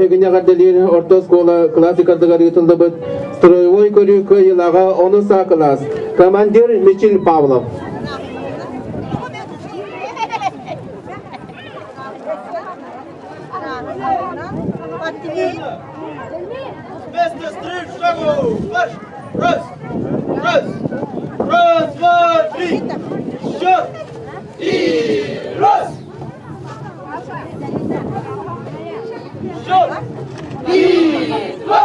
эһигини эҕэрдэлиир орто оскуола классикатыгар ыытыллыбыт строевой көрүү кыайыылааҕа онус А кылаас, командир Мичил Павлов. Вместе стрим шагу! Марш! Раз! Раз! Раз, два, три! Счет! И раз! Счет! И два!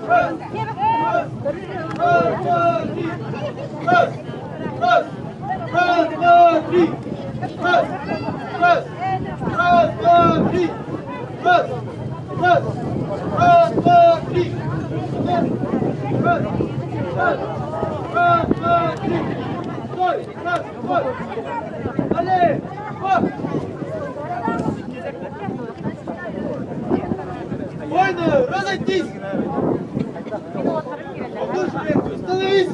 Раз! Раз! Раз, два, три! Раз! Раз! Раз, два, три! Раз! Раз! Раз, два, три! Раз! Раз! Раз, два, три! Раз! Раз! Раз! Раз, два, три! Стой! Раз, стой! Далее! Два! Войны, разойтись! Остановись!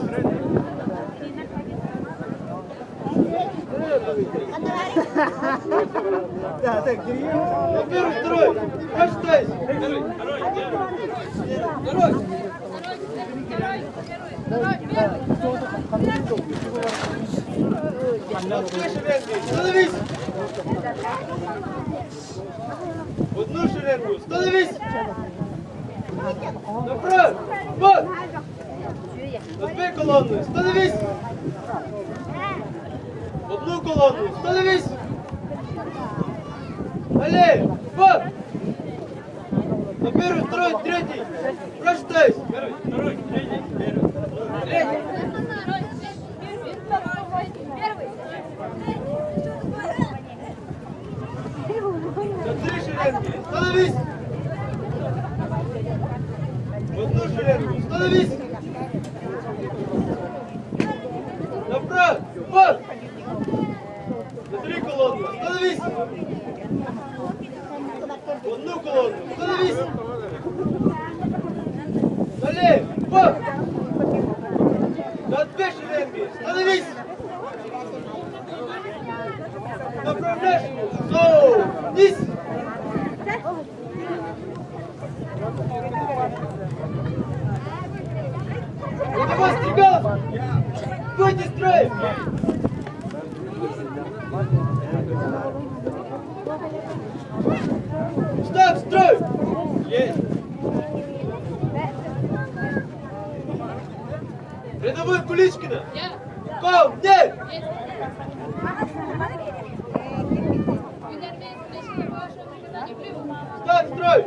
Первый, второй! Прочитай! Второй, второй! Становись! Одну шеренгу! Становись! Направо! Вот! На две колонны! Становись! Одну колонну! Становись! Налей! Вот! На первый, второй, третий! Прочитай! Первый, второй, третий, первый, второй, третий! На три шеренги! Становись! В одну шеренгу! Становись! Направо! Вот! На три колонны! Становись! В одну колонну! Становись! Налево! Вот! На две шеренги! Становись! Направляешь! Вниз! Рядовой Стрегалов! Выйди из строя! Встать в строй! Есть! Рядовой Куличкина! Ко мне! Встать в строй!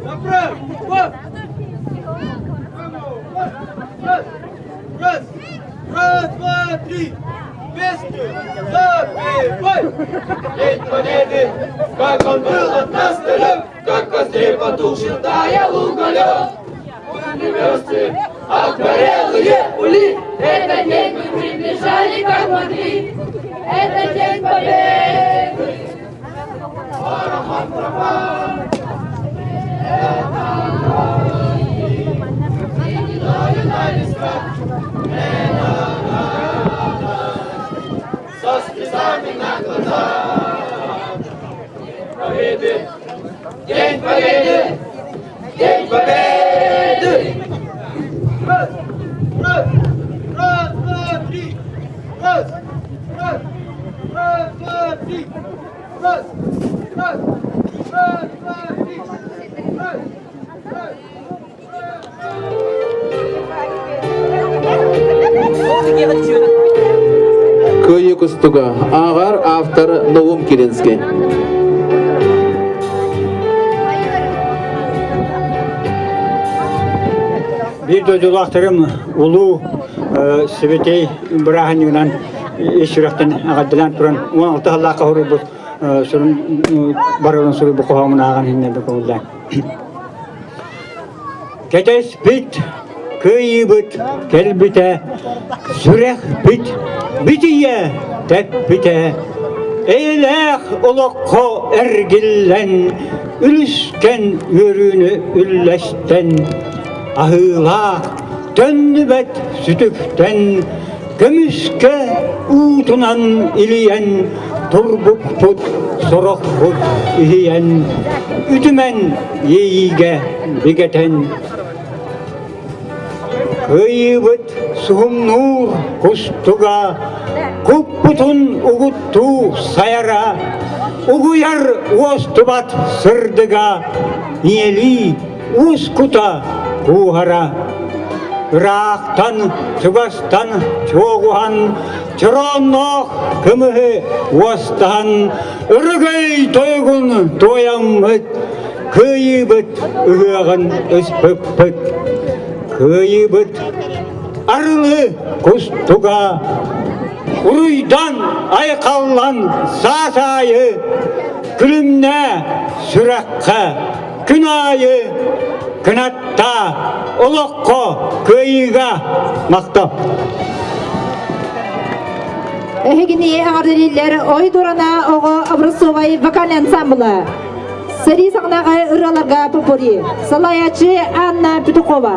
Направо! Вот! Раз! Раз! Раз, два, три! Песню запевай! День Победы, как он был от нас далек, как в костре потухший таял уголек. Были обгорелые ули, Этот день мы приближали, как могли. Это День Победы. Со слезами на глазах. Победы! День Победы! День Победы! Раз, раз, раз, два, три! Раз, раз, раз, два, три! Раз, раз, раз, два, три! Раз, раз, Кыайыы кустуга ааҕар автор Наум Киринский. Биир дойдулаахтарым улуу Сибэтей бырааһынньыгынан ис сүрэхтэн эҕэрдэлээн туран 16 сыллаахха суруйбут сурун барылын суруйбут хоһоомун ааҕан иһиннэрбэ көҥүллээн. Кэтэспит кыайыыбыт кэлбитэ, сүрэхпит битийэ тэппитэ, эйэлээх олоххо эргиллэн, үлүскэн үөрүүнү үллэстэн, аһыылаах. Төннүбэт сүтүктэн көмүскэ уутунан илийэн турбуппут сорохпут иһийэн үтүмэн иэйиигэ бигэтэн Кыайыыбыт суһумнуур кустуга, куппутун угуттуу сайара, угуйар уостубат сырдыга, ийэлии уускута кууһара. Ыраахтан, чугастан чуоҕуһан, чороонноох кымыһы уостаһан, өрөгөй тойугун туойаммыт, Кыайыыбыт ыһыаҕын ыспыппыт, кыайыыбыт арылы кустуга, уруйдан айхаллан саас аайы күлүмнээ сүрэххэ күн аайы кынаттаа олоххо кыайыыга махтал. Эһигини эҕэрдэлииллэр Ой Дурана оҕо образцовай вокальный ансамбла. Сэрии саҕанааҕы ырыаларга попури. Салайааччы Анна Петухова.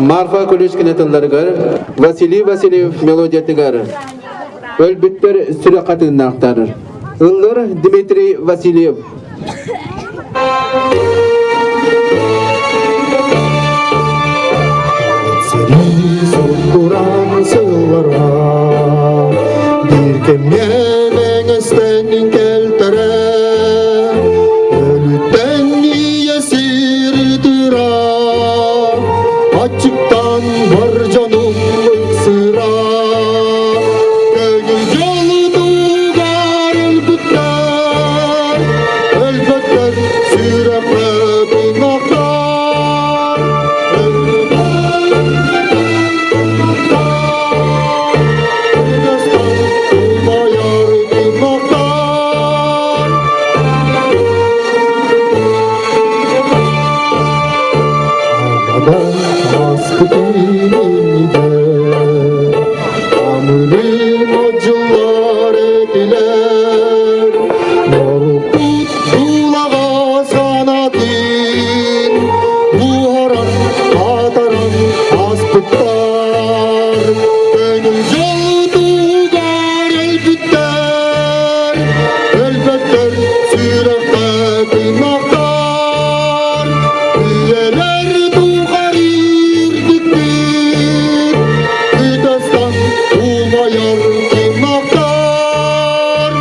Марфа Куличкина тылларыгар, Василий Васильев мелодиятыгар Өлбүттэр сүрэх хатыыннаахтар. Ыллыр Дмитрий Васильев. Сэрии сокуран сыллара биир кэмҥэ мэҥэстэн кэлтэрэ өлүттэн ийэ сир ытыра аччыктан бар дьонум ыксыра көҥүл дьолутугар өлбүттэр өлбөттөр сүрэххэ тунахтар Амырыын одьуллар этилэр, Норуоппут дуулаҕа санатын, Буһаран, хатаран аспыттар. Көҥүл дьолутугар өлбүттэр, Өлбөттөр сүрэххэ тыынахтар. Үйэлэр тухары үрдүктүк, Ытастан умайар тыынахтар.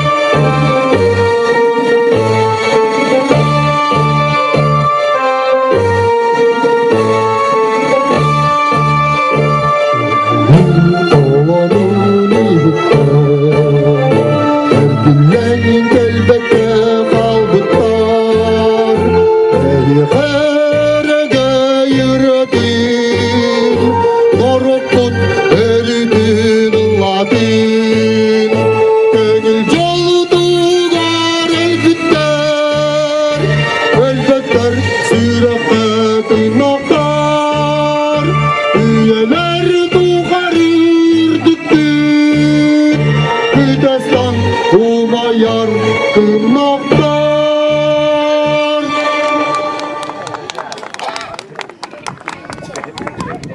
Толонун иһиттэр, Эргиллэн кэлбэккэ хаалбыттар. Эһиэхэ эрэгэй ырыатын, норуоппут өрүтүн ыллаатын. Көҥүл дьолутугар өлбүттэр, өлбөттөр сүрэххэ тыынахтар. Үйэлэр тухары үрдүктүк, Күтэстан умайар кымнахтар.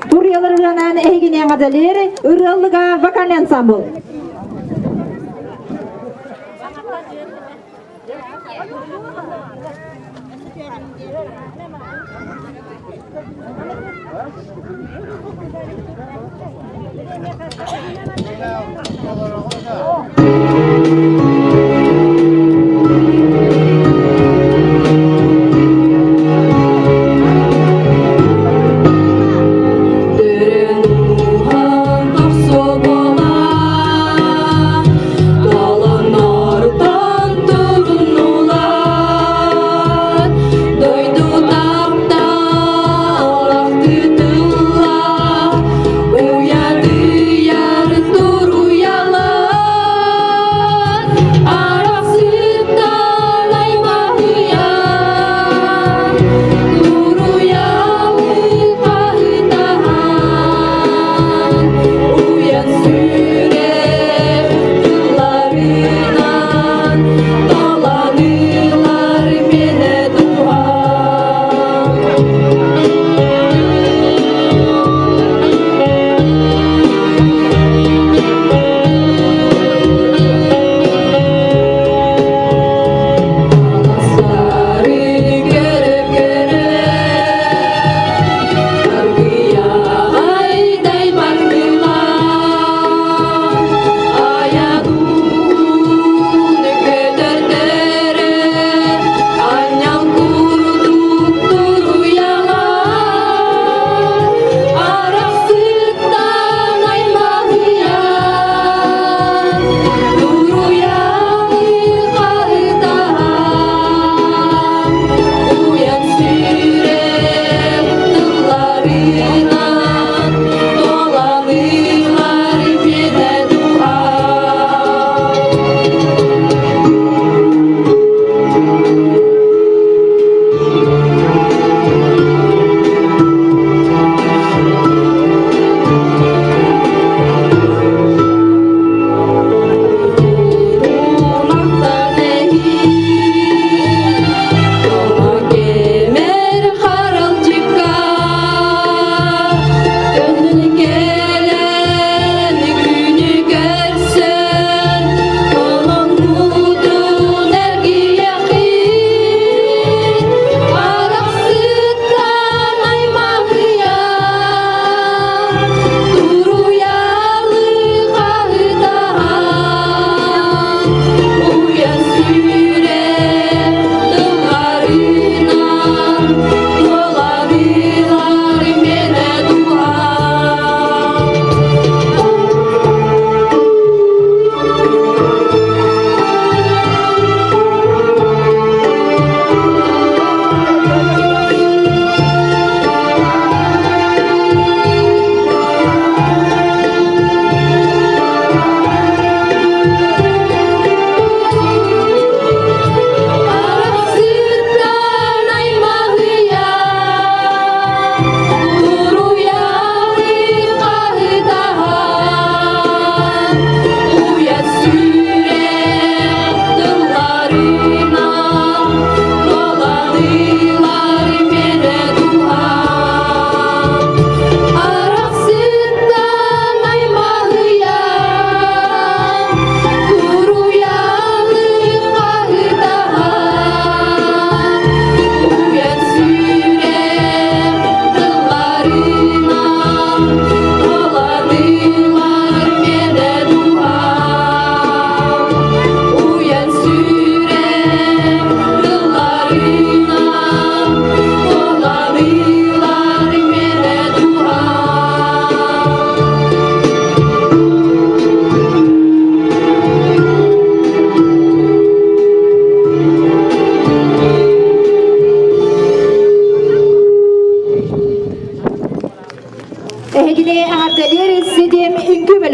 Туриялар ырыанан эһигини эҕэрдэлиир ырыаллыга вокальный ансамбл. Төрөн-ууһан тохсуо буола, Толоннортон туруннулар, Дойду таптал ахтытылла, Уйадыйар туруктар.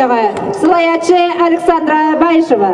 бөлөҕө, салайааччы Александра Баишева.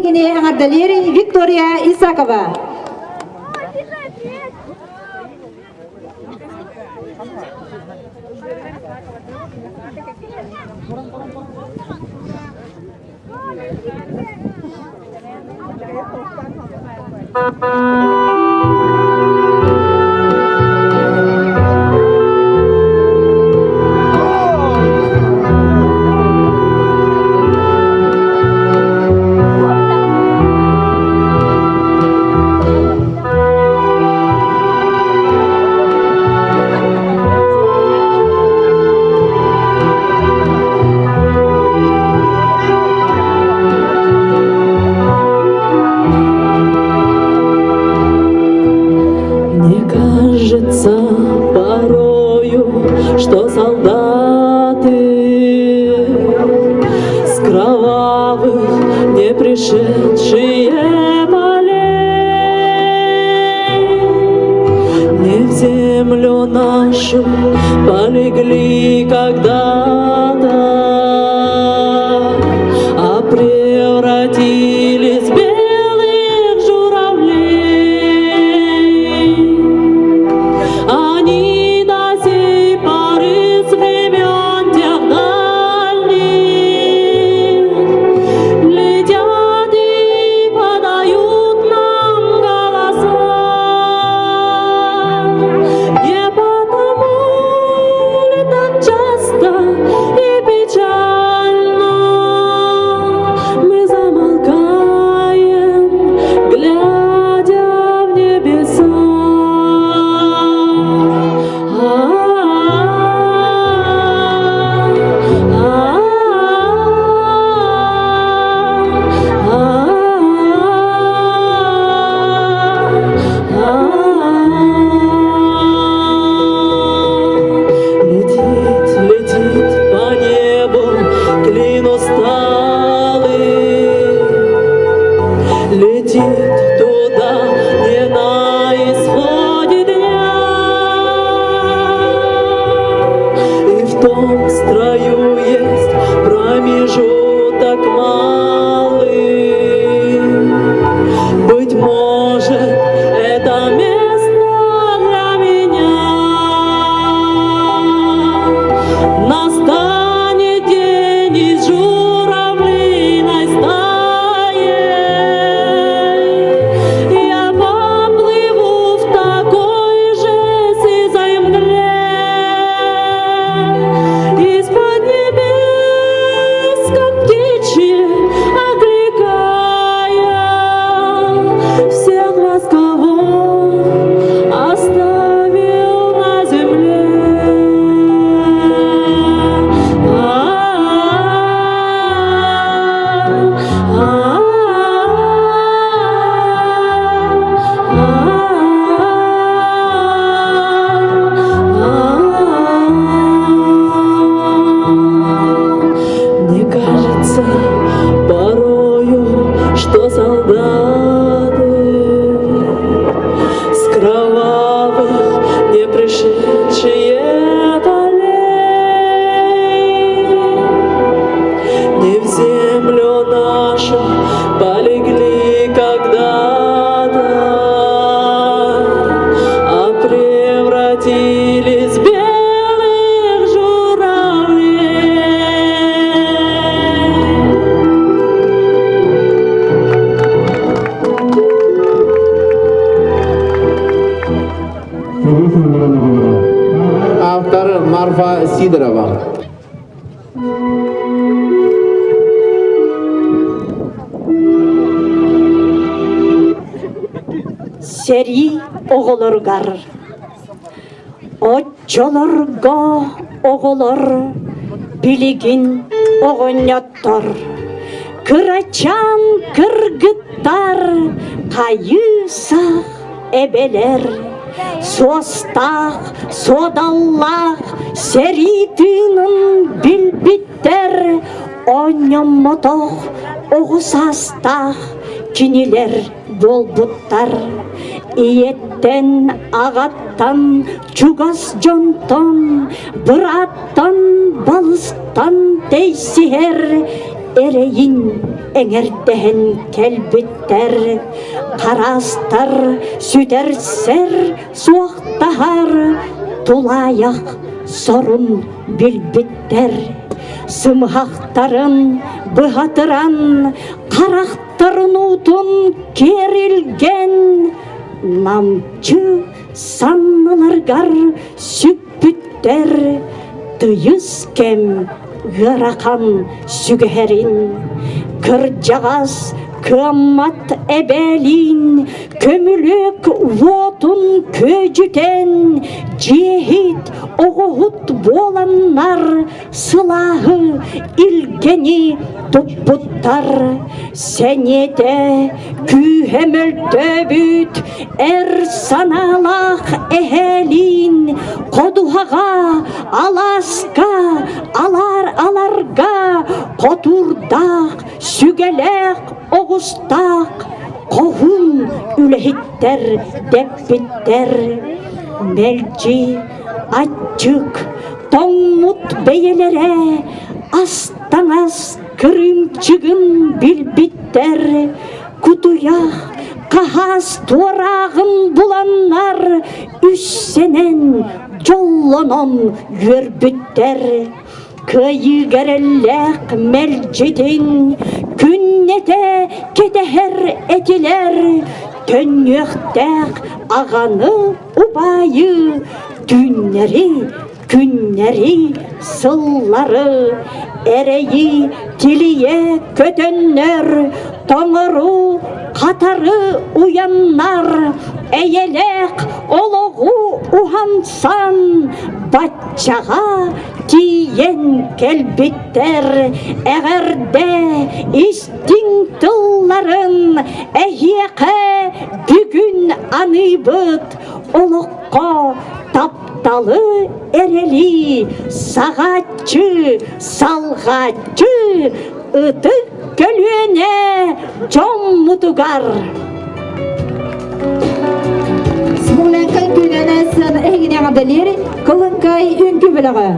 Эһигини эҕэрдэлиир Виктория Исакова. Мне кажется порою, что солдаты с кровавых не пришедшие полей Не в землю нашу полегли когда-то, а превратились в белых журавлей. Они до сей поры с времен тех дальних Летят и подают нам голоса. Не потому ли так часто Сэрии оҕолоругар Оччолорго оҕолор билигин оҕонньоттор кырачаан кыргыттар хайыы-сах эбэлэр суостаах суодаллаах сэрии тыынын билбиттэр оонньоммотох оҕо саастаах кинилэр буолбуттар. Ийэттэн, аҕаттан, чугас дьонтон, бырааттан, балыстан тэйсиһэр эрэйин эҥэрдэһэн кэлбиттэр. Хараастар, сүтэрсэр, суохтаһар тулаайах сорун билбиттэр. Сымыһахтарын быһатыран, харах Тарынуутун киэрилгэн намчы санныларгар сүкпүттэр тыйыс кэм ыарахан сүгэһэрин кырдьаҕас кыаммат эбээлиин көмүлүөк уотун күөдьүтэн дьиэһит оҕоһут буоланнар сылааһы илгэни туппуттар сэниэтэ күүһэ мөлтөөбүт эр санаалаах эһээлиин ходуһаҕа алааска алаар аларга хотуурдаах сүгэлээх оҕустаах хоһуун үлэһиттэр дэппиттэр мэлдьи аччык тоҥмут бэйэлэрэ ас-таҥас кырыымчыгын билбиттэр, кутуйах хаһаас туорааҕын буланнар үссэнэн дьоллонон үөрбүттэр. Кыайыыга эрэллээх мэлдьитин күннэтэ кэтэһэр этилэр, төннүөхтээх аҕаны убаайы түүннэри күннэри сыллары эрэйи тилийэ көтөннөр тоҥору хатары уйаннар эйэлээх олоҕу уһансан баччаҕа тиийэн кэлбиттэр эҕэрдэ истиҥ тылларын эһиэхэ бүгүн аныыбыт олоххо тапталы эрэли саҕааччы салҕааччы ытык көлүөнэ дьоммутугар Смуглянкай күнэнэ сын эһигини эҕэрдэлиир Кылыҥкай үҥкүү бөлөҕө.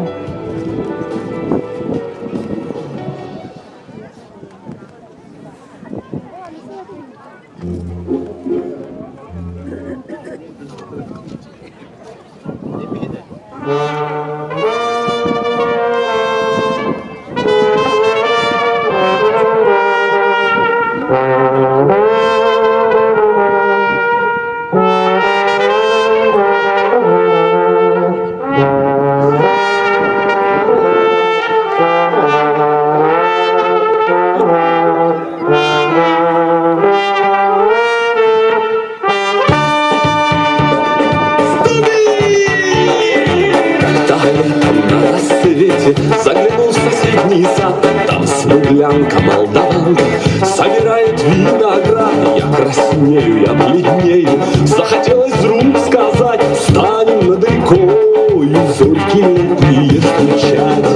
Когда летом на рассвете заглянул в соседний сад, там смуглянка молдаванка собирает виноград. Я краснею, я бледнею, захотелось вдруг сказать, станем над рекою зорьки летние встречать.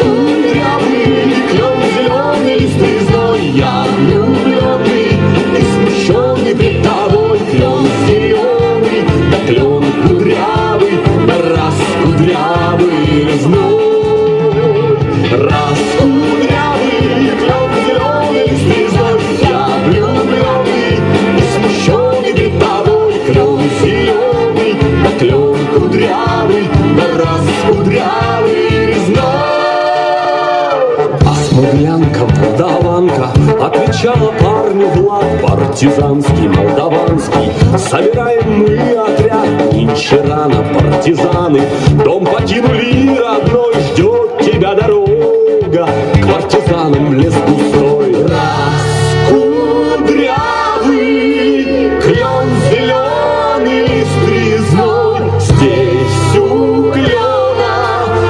Кудрявый клен зеленый листы зной, я влюбленный и смущенный пред тобой. Клен зеленый, да клен кудрявый, да раз кудрявый зной. Раз кудрявый, клен зеленый листы зной, я влюбленный и смущенный пред тобой. Клен зеленый, да клен кудрявый, да раз кудрявый резной. А смуглянка молдаванка отвечала парню Влад партизанский, молдаванский. Собираем мы отряд, нынче рано партизаны. Дом покинули родной, ждет тебя дорога. туманом лес густой. Раз кудрявый, клен зеленый, лист резной. Здесь у клена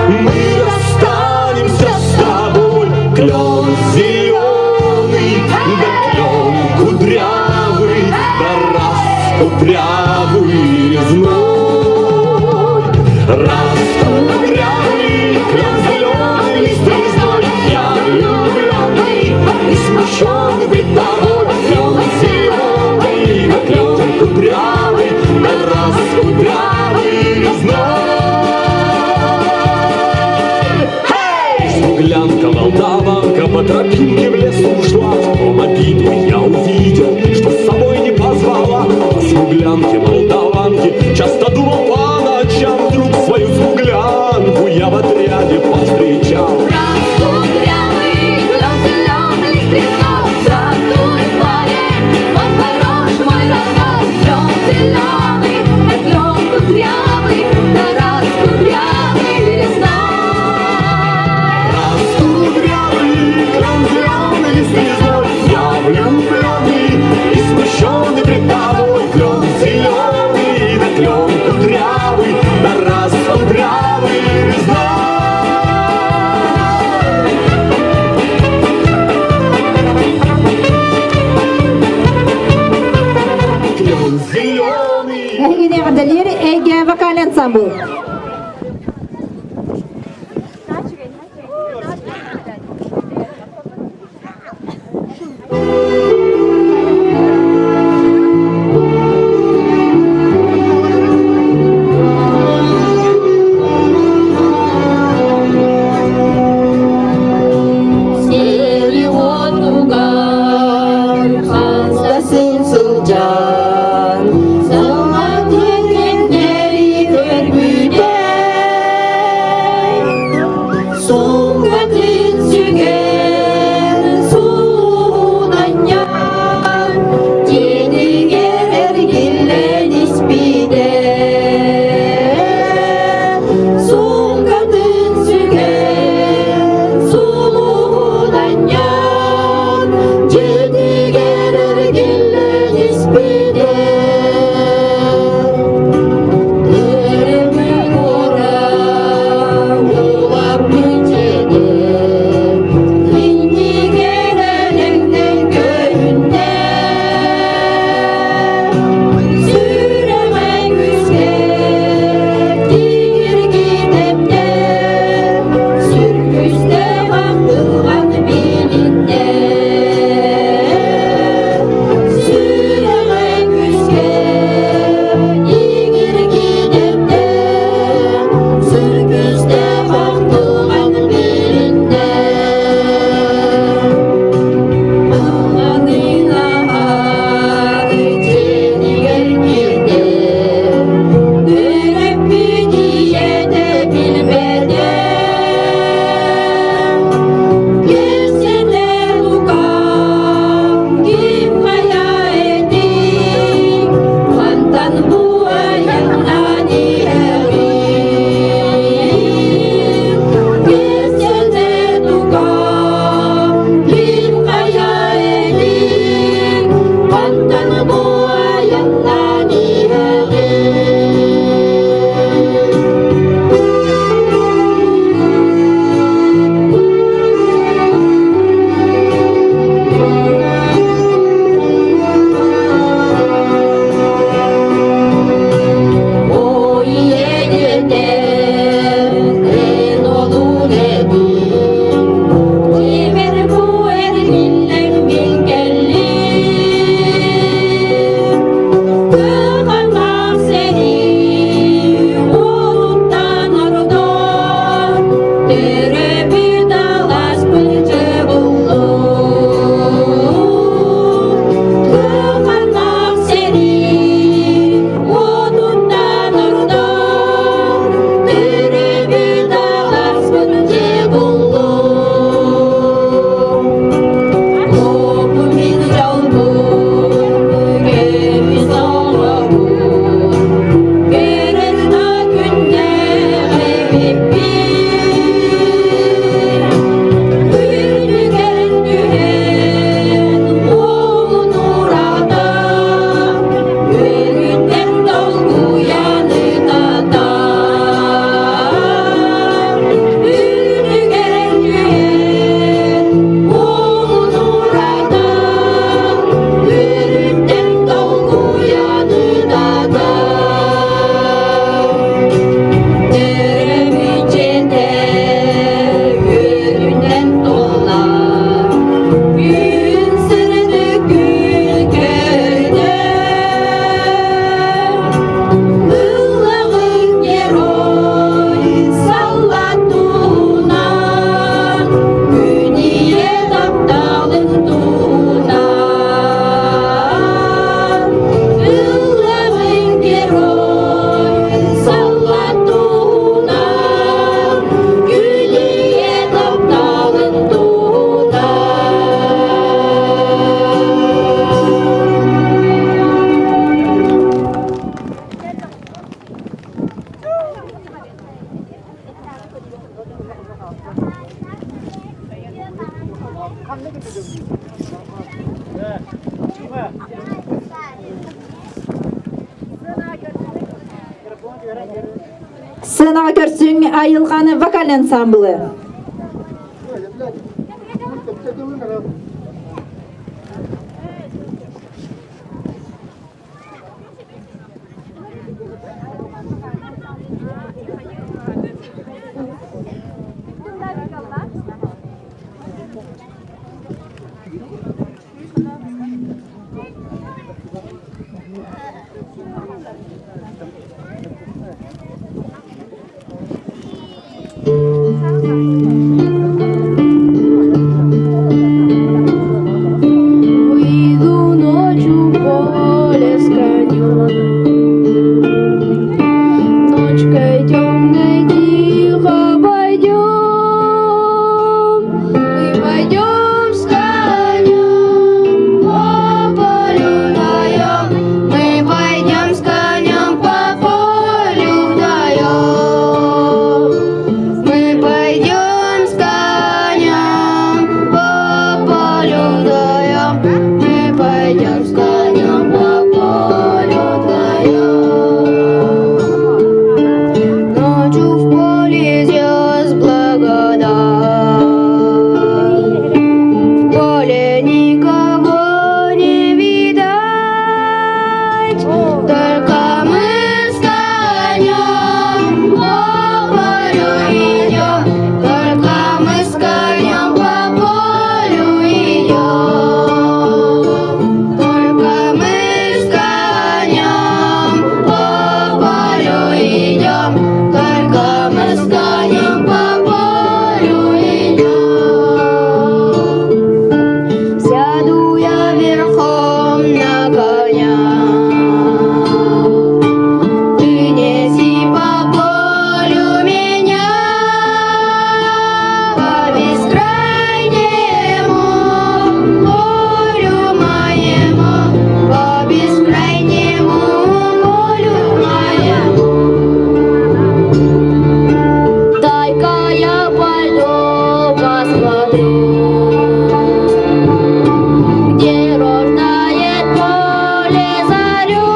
мы расстанемся с тобой. Клен зеленый, да клен кудрявый, да раз кудрявый резной. Раз кудрявый, клен зеленый, лист резной, я влюбленный и смущенный пред тобой. Клен зеленый, да клен кудрявый, да раз кудрявый резной. Эй! Смуглянка, молдаванка по тропинке в лес ушла. В том обиду я увидел, что с собой не позвала. О смуглянке, молдаванке часто думал по ночам. Вдруг свою смуглянку я в отряде повстречал. Кудрявый, клен зеленый, лист резной. Здравствуй, парень, мой хороший, мой родной. Клен зеленый, да клен кудрявый, да раз кудрявый резной. Раз кудрявый, клен зеленый, лист резной, я влюбленный и смущенный пред тобой. Клен зеленый, да клен кудрявый, да раз кудрявый резной. Клен зеленый. Эһигини эҕэрдэлиир Эйгэ вокальный ансамбль. Сели отугар, хастасын сылдьан, саҥа күннэри көрбүтэ. Сумкатын сүгэн, сулуһунанньан, дьиэтигэр эргиллэн испитэ. Сумкатын сүгэн, сулуһунанньан, дьиэтигэр эргиллэн испитэ. Өрөмүн куора улаппыт дьиэтэ, иннигэр элэҥнээн көһүннэ. Сүрэҕэ күүскэ тиҥиргии тэптэ, сүр күүстээх ахтылҕан билиннэ. Сүрэҕэ күүскэ тиҥиргии тэптэ, сүр күүстээх ахтылҕан билиннэ. Маҥанын дьиэтигэр киирдэ, төрөппүт ийэтэ билбэтэ. Кэпсэтэ Лукам, ким хайа этиҥ, хантан бу айаннаан иһэҕин? Кэпсэтэ Лукам, ким хайа этиҥ, хантан бу айаннаан иһэҕин? Ой, ийэ эн олуун этиҥ, дьиэбэр бу эргиллэн мин кэллим. Кыһаллаах сэрии уотуттан ордон, төрөөбүт алааспын дьэ буллум. Кыһаллаах сэрии уотуттан ордон, төрөөбүт алааспын дьэ буллум. Бу мин дьолбун, көмүс оҕобун, көрөр да күннээх эбиппин. Сыанаҕа көрсүҥ айылҕаны вокальный ансамблы. Выйду ночью в поле с конем, Ночкой темной тихо пойдем, Мы пойдем с конем по полю вдвоем, Мы пойдем с конем по полю вдвоем. Мы пойдем с конем по полю вдвоем, Мы пойдем с конем по полю вдвоем. Ночью в поле звезд благодать, В поле никого не видать, Только мы с конем по полю идем, Только мы с конем по полю идем. Только мы с конем по полю идем, Только мы с конем по полю идем. Сяду я верхом на коня, Ты неси по полю меня, По бескрайнему полю моему, По бескрайнему полю моему. Дай-ка я пойду посмотрю, Где рождает поле зарю.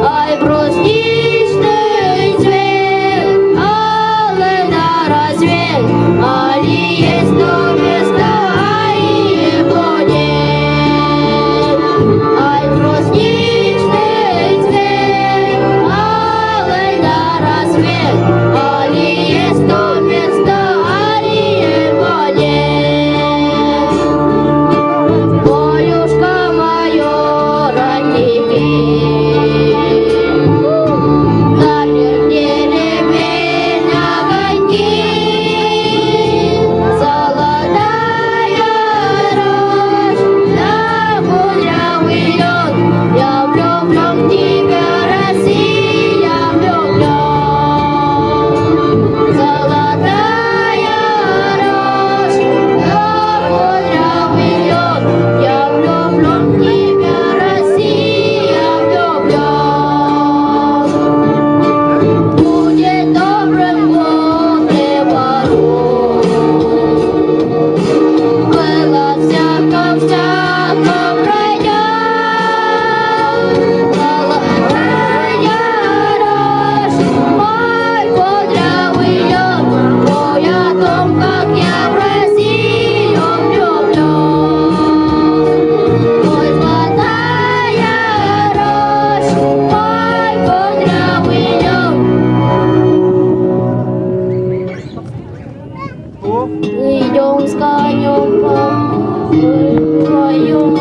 Ай, брусничный цвет, алый на рассвет, Али есть то место, а его нет. Ай, брусничный цвет, алый на рассвет, Али есть то место, али его нет. Полюшко мое, родники, Запертели меня огоньки, Золотая рожь, да кудрявый лен, Я влюблен в тебя, Россия, влюблен. Золотая рожь, да кудрявый лен, Я влюблен в тебя, Россия, влюблен. Будет добрым год приворот. Было всяко, всяко пройдет. Золотая рожь, мой кудрявый лен, Пой о том, как я в Россию влюблен. Ой, золотая рожь, мой кудрявый лен. Идем с конем по вдвоем.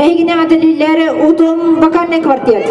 Эһигини эҕэрдэлииллэр Утум вокальный квартет.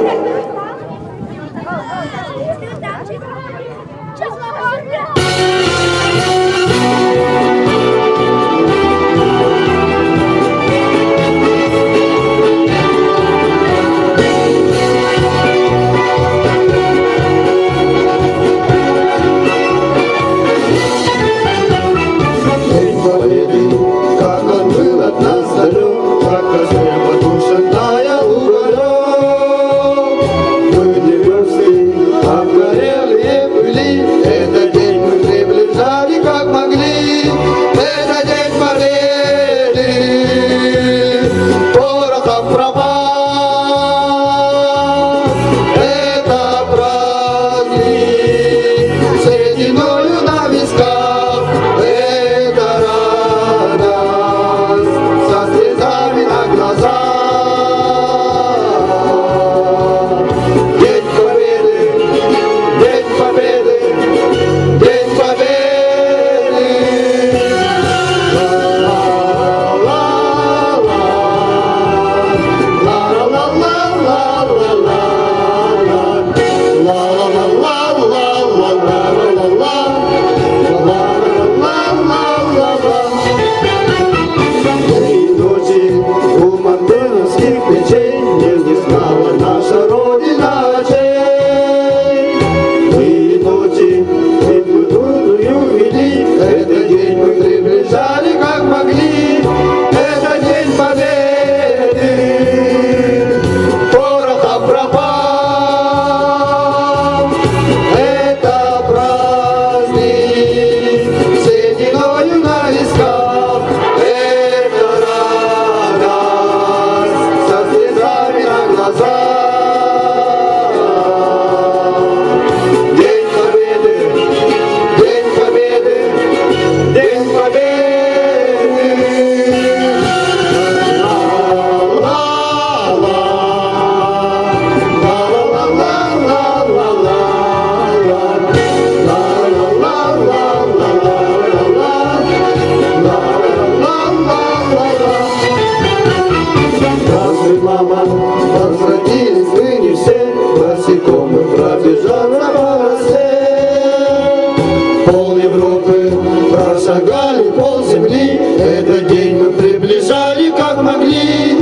Европы, прошагали пол земли. Этот день мы приближали, как могли.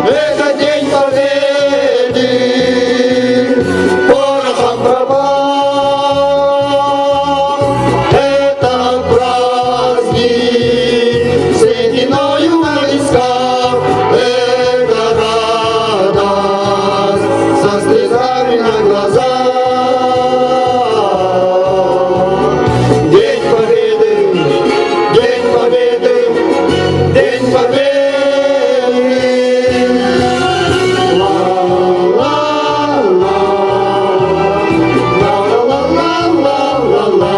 Это день победы, порохом пропах. Этот праздник сединою на висках, это радость со слезами на глазах. День Победы, День Победы, День Победы. Ла-ла-ла, ла-ла-ла-ла-ла-ла-ла,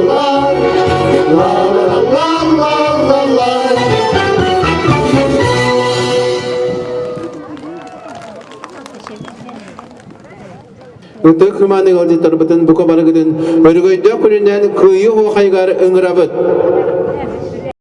ла-ла-ла-ла-ла-ла-ла, ла-ла-ла-ла-ла-ла. Ытык хымааны ыалдьыттарбытын бука барыгытын өрөгөйдөөх күнүнэн кыайыы оһуохайыгар ыҥырабыт.